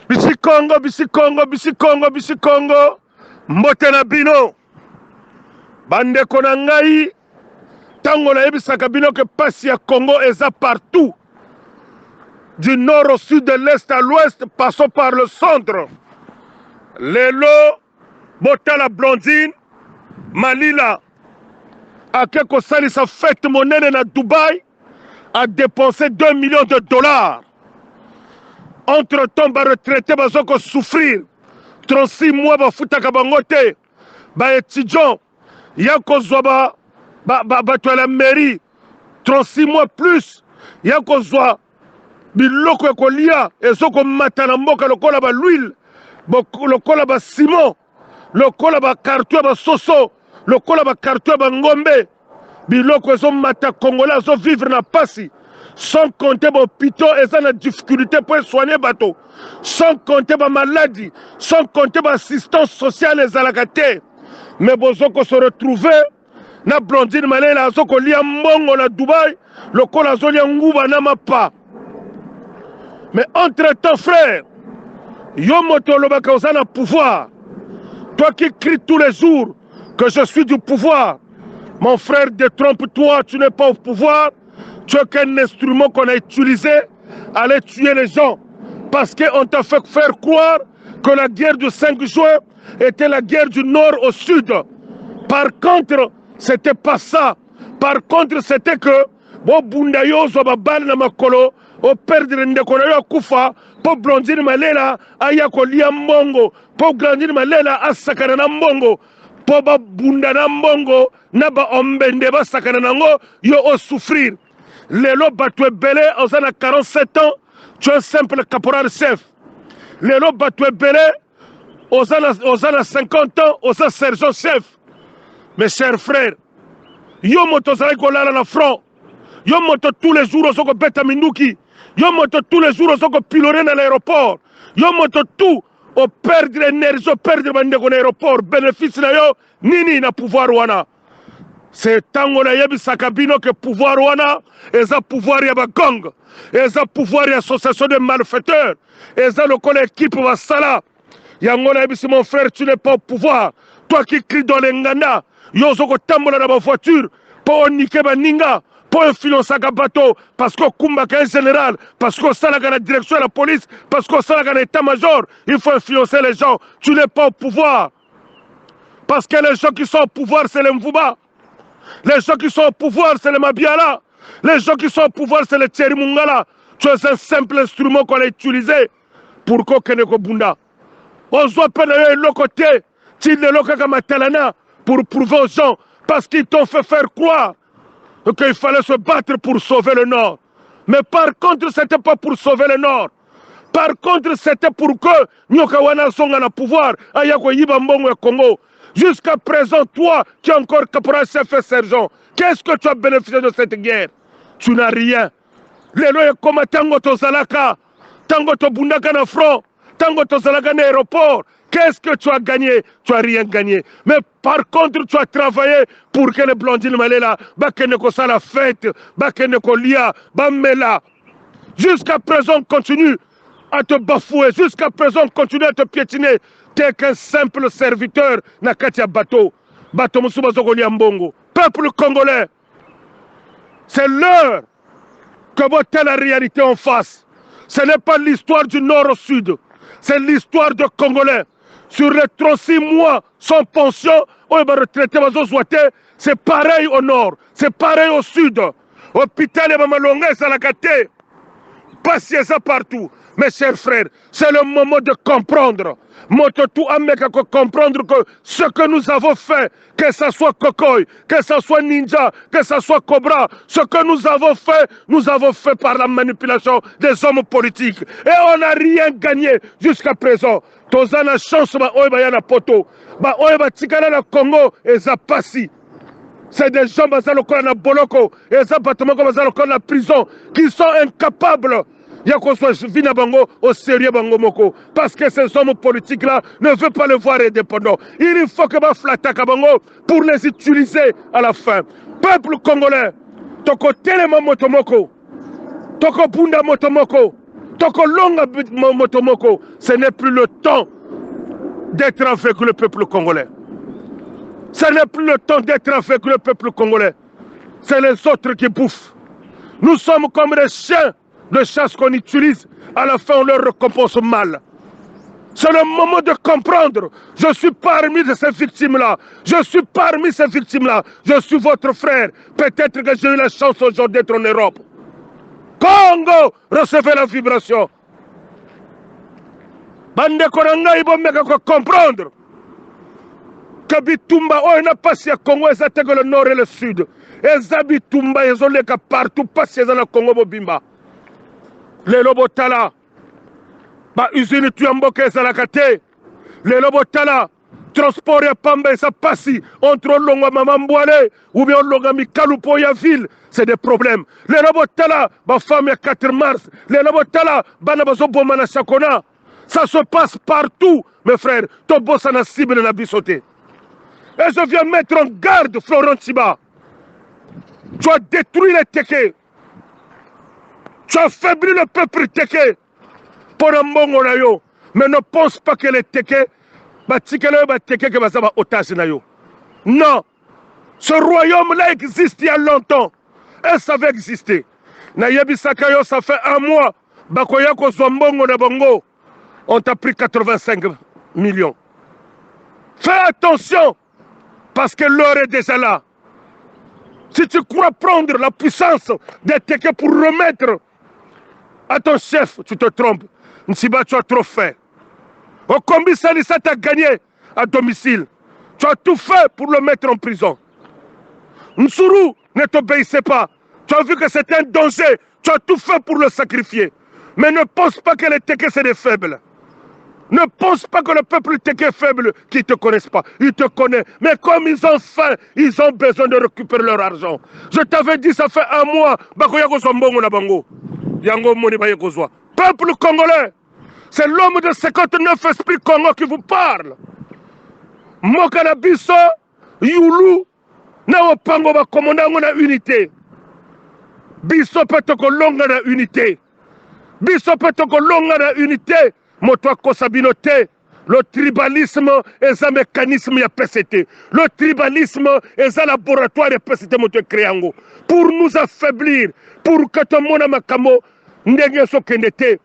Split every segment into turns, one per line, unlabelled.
Bisikongo, bisikongo, bisikongo, bisikongo, mbote na bino bandeko na ngai. Ntango nayebisaka bino ke pasi ya Congo eza partout, du nord au sud, de l'est à l'ouest, passons par le centre. Lelo botala Blondine Malila ake kosalisa fete monene na Dubai, a dépensé 2 millions de dollars. Entre temps ba retraité bazo ko souffrir 36 mois bafutaka bango te, ba étudiants ya kozwa ba bato ya la mairie 36 mois plus ya kozwa biloko ya kolia ezokomata na mboka lokola ba l'huile, lokola ba ciment, lokola ba carton ya basoso, lokola ba carton ya bangombe. Biloko ezomata, Congolais azovivre na pasi, sans compter bahôpitaux eza na difficulté mpo esoigne bato, sans compter bamaladi, sans compter baassistance sociale ezalaka te. Mais bozo ko se retrouver na Blondine Malela azo kolia mbongo na Dubai lokola azolia nguba na mapa. Mais entre temps, frère, yo moto olobaka oza na pouvoir, toi qui cries tous les jours que je suis du pouvoir, mon frère, détrompe-toi, tu n'es pas au pouvoir, tu es qu'un instrument qu'on a utilisé à aller tuer les gens, parce qu'on t'a fait faire croire que la guerre du 5 juin était la guerre du nord au sud. Par contre, c'était pas ça. Par contre, c'était que bobunda yo ozwa babale na makolo, operdre ndeko na yo akufa mpo Blondine Malela aya kolia mbongo, mpo Blondine Malela asakana na mbongo, mpo babunda na mbongo na baombende basakana nango, yo osouffrir. Lelo bato ebele, oza na 47 ans, tu es un simple caporal chef. Lelo bato ebele, oza na 50 ans, oza sergent chef. Mes chers frères, yo moto ozalaki kolala na front, yo moto tous les jours oza kobeta minduki, yo moto tous les jours oza kopilonner na l'aéroport, yo moto tout operdre énergie, operdre bandeko na aéroport, bénéfice na yo nini na pouvoir wana? Se ntango nayebisaka bino ke pouvoir wana eza pouvoir ya bagang, eza pouvoir ya association de malfaiteurs, eza lokola équipe basala yango. Nayebisi mon frère, tu n'es pas au pouvoir. Toi qui crie dans les nganda, yo ozo kotambola na bavoiture mpo onike baninga, mpo influençaka bato, parce que okumbaka un général, parce que osalaka na direction ya la police, parce que osalaka na état major, il faut influencer les gens. Tu n'es pas au pouvoir, parce que les gens qui sont au pouvoir, c'est les Mvouba. Les gens qui sont au pouvoir, c'est les Mabiala. Les gens qui sont au pouvoir, c'est les Thierry Mungala. Tu es un simple instrument qu'on a utilisé pour kokende kobunda. Ozwa mpe na yo eloko te ti lelo, kaka matalana pour prouver aux gens, parce qu'ils t'ont fait faire croire qu'il fallait se battre pour sauver le Nord. Mais par contre, c'était pas pour sauver le Nord. Par contre, c'était pour que nyoka wana azonga na pouvoir, aya koyiba mbongo ya Congo. Jusqu'à présent, toi qui es encore caporal chef et sergent, qu'est-ce que tu as bénéficié de cette guerre? Tu n'as rien. Lelo ekoma ntango tozalaka, ntango tobundaka na front, ntango tozalaka na aéroport, qu'est-ce que tu as gagné? Tu as rien gagné. Mais par contre, tu as travaillé pour que les Blondine Malela bakende kosala fête, bakende kolia, bamela. Jusqu'à présent, on continue à te bafouer. Jusqu'à présent, on continue à te piétiner. T'es qu'un simple serviteur na kati ya bateau. Bato mosusu bazo kolia mbongo. Peuple congolais, c'est l'heure que botala la réalité en face. Ce n'est pas l'histoire du nord au sud, c'est l'histoire de Congolais. Sur les 36 mois sans pension, oyo baretraité bazozwa te, c'est pareil au nord, c'est pareil au sud. Hôpital ya bamalonga ezalaka te, pasi eza partout. Mes chers frères, c'est le moment de comprendre. Moto tout ameka comprendre que ce que nous avons fait, que ce soit Cocoy, que ce soit Ninja, que ce soit Cobra, ce que nous avons fait, nous avons fait par la manipulation des hommes politiques. Et on n'a rien gagné jusqu'à présent. Toza na chance ba oyo baya na poto, ba oyo batikala na Congo eza pasi. C'est des gens baza lokola na boloko, eza bato moko baza lokola na prison, qui sont incapables ya kozwa vie na bango au sérieux bango moko, parce que ces hommes politiques là ne veulent pas le voir indépendant. Il faut que baflataka bango pour les utiliser à la fin. Peuple congolais, tokotelema moto moko, tokobunda moto moko. Tokolonga moto moko. Ce n'est plus le temps d'être avec le peuple congolais. Ce n'est plus le temps d'être avec le peuple congolais. C'est les autres qui bouffent. Nous sommes comme des chiens de chasse qu'on utilise. À la fin, on leur récompense mal. C'est le moment de comprendre. Je suis parmi ces victimes-là. Je suis parmi ces victimes-là. Je suis votre frère. Peut-être que j'ai eu la chance aujourd'hui d'être en Europe. Congo, recevez la vibration. Bandeko na ngai bomeka ko comprendre que bitumba oyo na pasi ya Congo eza te que le nord et le sud. Eza bitumba ezoleka partout, pasi eza na Congo mobimba. Lelo botala ba usine tu ya mboka ezalaka te. Lelo botala transport ya pamba eza pasi entre olongwa mama Mbwale ou bien olongwa Mikalu mpo ya ville, c'est des problèmes. Lelo botala ba femme ya 4 mars, lelo botala bana bazoboma na Chakona. Ça se passe partout, mes frères. Tobosana cible na biso te. Et je viens mettre en garde Florent Tsiba. Tu as détruit les Teke. Tu as affaibli le peuple Teke. Pour un mbongo na yo. Mais ne pense pas que les Teke, batikela yo ba Teke ke baza ba otage na yo. Non. Ce royaume-là existe il y a longtemps. Et ça va exister. Nayebisaka yo, ça fait un mois. Bakoya kozwa mbongo na bango. On t'a pris 85 millions. Fais attention, parce que l'heure est déjà là. Si tu crois prendre la puissance des Teke pour remettre à ton chef, tu te trompes. Nsiba, tu as trop fait. Okombi Salissa t'a gagné à domicile. Tu as tout fait pour le mettre en prison. Nsuru ne t'obéissait pas. Tu as vu que c'était un danger. Tu as tout fait pour le sacrifier. Mais ne pense pas que les Teke, c'est des faibles. Ne pense pas que le peuple Teke est faible, qu'ils ne te connaissent pas. Ils te connaissent. Mais comme ils ont faim, ils ont besoin de récupérer leur argent. Je t'avais dit, ça fait un mois. Bakoya kozwa mbongo na bango. Yango moni baye kozwa. Peuple congolais, c'est l'homme de 59 esprits Congo qui vous parle. Mboka na biso, Yulu, na opango bakomanda yango na unité. Biso mpe tokolonga na unité. Biso mpe tokolonga na unité. Moto akosa bino te. Le tribalisme eza mécanisme ya PCT. Le tribalisme eza laboratoire ya PCT moto ecrée yango. Pour nous affaiblir, pour que tomona makambo ndenge ezokende te.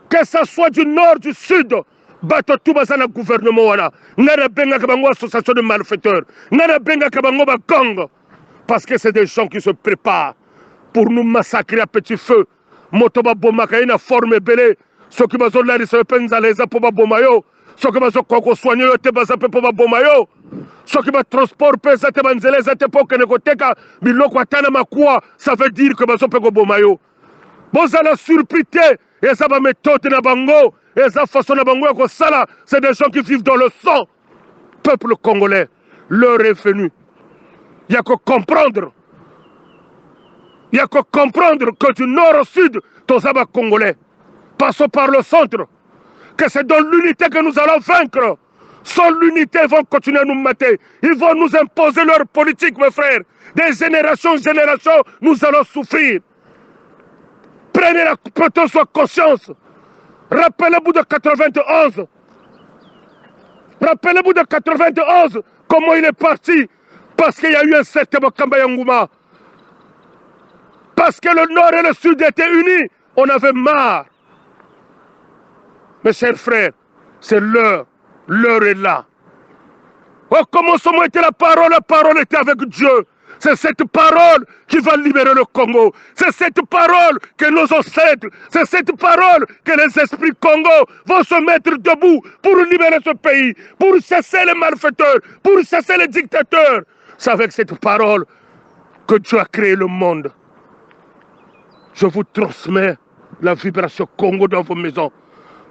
Que ça soit du nord, du sud, bato tu baza na gouvernement wana. Ngai nabengaka bango association de malfaiteurs. Ngai nabengaka bango ba gang. Parce que c'est des gens qui se préparent pour nous massacrer à petit feu. Moto babomaka ye na forme ebele. Soki bazolalisa yo mpe nzala eza mpo baboma yo. Soki bazokoka kosoigne yo te baza mpe mpo baboma yo. Soki batransport mpe eza te, banzela eza te mpo okende koteka biloko ata na makuwa, ça veut dire que bazo mpe koboma yo. Bozala surpris te, eza baméthode na bango, eza façon na bango ya kosala. C'est des gens qui vivent dans le sang. Peuple congolais, l'heure est venue ya kocomprendre, ya kocomprendre que du nord au sud toza bacongolais. Passons par le centre, que c'est dans l'unité que nous allons vaincre. Sans l'unité, ils vont continuer à nous mater. Ils vont nous imposer leur politique, mes frères. Des générations en génération, nous allons souffrir. Prenez la soit conscience. Rappelez-vous de 91. Rappelez-vous de 91, comment il est parti. Parce qu'il y a eu un certain Bokamba Yanguma. Parce que le nord et le sud étaient unis. On avait marre. Mes chers frères, c'est l'heure. L'heure est là. Au commencement était la parole était avec Dieu. C'est cette parole qui va libérer le Congo. C'est cette parole que nos ancêtres, c'est cette parole que les esprits Congo vont se mettre debout pour libérer ce pays, pour chasser les malfaiteurs, pour chasser les dictateurs. C'est avec cette parole que Dieu a créé le monde. Je vous transmets la vibration Congo dans vos maisons.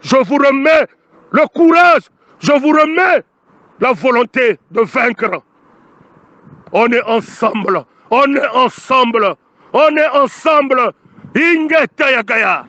Je vous remets le courage, je vous remets la volonté de vaincre. On est ensemble, on est ensemble, on est ensemble. Ingeta Yagaya.